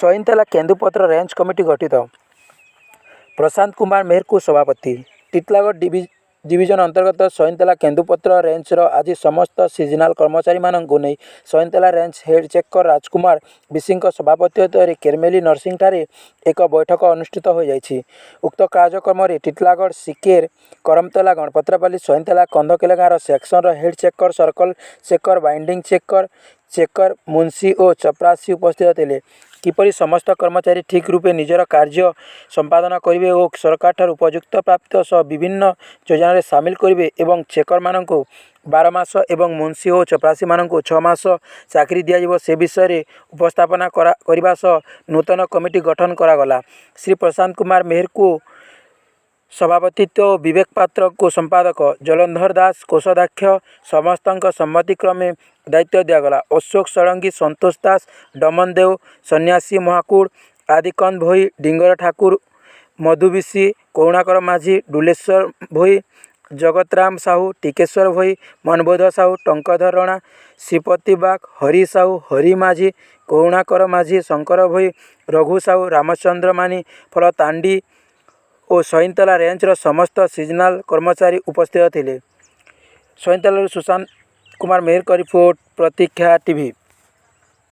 ସଇନ୍ତଲା କେନ୍ଦୁପତ୍ର range committee ଗଠିତ। ପ୍ରଶାନ୍ତ କୁମାର ମେହେରଙ୍କୁ ସଭାପତି। ଟିଟିଲାଗଡ଼ ଡିଭିଜନ ଅନ୍ତର୍ଗତ ସଇନ୍ତଲା କେନ୍ଦୁପତ୍ର ରେଞ୍ଜର ଆଜି ସମସ୍ତ ସିଜନାଲ କର୍ମଚାରୀମାନଙ୍କୁ ନେଇ ସଇନ୍ତଲା ରେଞ୍ଜ ହେଡ୍ ଚେକର ରାଜକୁମାର ବିଶିଙ୍କ ସଭାପତିତ୍ୱରେ କେରମେଲି ନର୍ସିଂଠାରେ ଏକ ବୈଠକ ଅନୁଷ୍ଠିତ ହୋଇଯାଇଛି। ଉକ୍ତ କାର୍ଯ୍ୟକ୍ରମରେ Titilagarh, ସିକେର, Karamtala, ଗଣପତ୍ରପାଲି, Saintala, କନ୍ଧକେଲେଗାଁର ସେକ୍ସନର head checker, circle checker, binding checker, checker, ମୁନ୍ସି ଓ ଚପରାସି ଉପସ୍ଥିତ ଥିଲେ। କିପରି ସମସ୍ତ କର୍ମଚାରୀ ଠିକ୍ ରୂପେ ନିଜର କାର୍ଯ୍ୟ ସମ୍ପାଦନ କରିବେ ଓ ସରକାରଠାରୁ ଉପଯୁକ୍ତ ପ୍ରାପ୍ୟ ସହ ବିଭିନ୍ନ ଯୋଜନାରେ ସାମିଲ କରିବେ ଏବଂ ଚେକରମାନଙ୍କୁ 12 ମାସ ଏବଂ ମୁନ୍ସି ଓ ଚପରାସିମାନଙ୍କୁ 6 ମାସ ଚାକିରି ଦିଆଯିବ, ସେ ବିଷୟରେ ଉପସ୍ଥାପନା କରିବା ସହ ନୂତନ କମିଟି ଗଠନ କରାଗଲା। ଶ୍ରୀ ପ୍ରଶାନ୍ତ କୁମାର ମେହେରଙ୍କୁ ସଭାପତିତ୍ୱ ଓ ବିବେକ ପାତ୍ରଙ୍କୁ ସମ୍ପାଦକ, ଜଳନ୍ଧର ଦାସ କୋଷାଧ୍ୟକ୍ଷ, ସମସ୍ତଙ୍କ ସମ୍ମତିକ୍ରମେ ଦାୟିତ୍ୱ ଦିଆଗଲା। ଅଶୋକ ଷଡ଼ଙ୍ଗୀ, ସନ୍ତୋଷ ଦାସ, ଡମନ ଦେଓ, ସନ୍ନ୍ୟାସୀ ମହାକୁଡ଼, ଆଦିକନ୍ଦ ଭୋଇ, ଡିଙ୍ଗର ଠାକୁର, ମଧୁ ବିଶି, କରୁଣାକର ମାଝୀ, ଡୁଲେଶ୍ୱର ଭୋଇ, ଜଗତରାମ ସାହୁ, ଟିକେଶ୍ୱର ଭୋଇ, ମନବୋଧ ସାହୁ, ଟଙ୍କଧର ରଣା, ଶ୍ରୀପତି ବାଗ, ହରି ସାହୁ, ହରି ମାଝୀ, କରୁଣାକର ମାଝୀ, ଶଙ୍କର ଭୋଇ, ରଘୁ ସାହୁ, ରାମଚନ୍ଦ୍ର ମାନି, ଫଳ ତାଣ୍ଡି ଓ ସଇନ୍ତଲା ରେଞ୍ଜର ସମସ୍ତ ସିଜନାଲ କର୍ମଚାରୀ ଉପସ୍ଥିତ ଥିଲେ। ସଇନ୍ତଲାରୁ ସୁଶାନ୍ତ କୁମାର ମେହେରଙ୍କ ରିପୋର୍ଟ, ପ୍ରତୀକ୍ଷା ଟିଭି।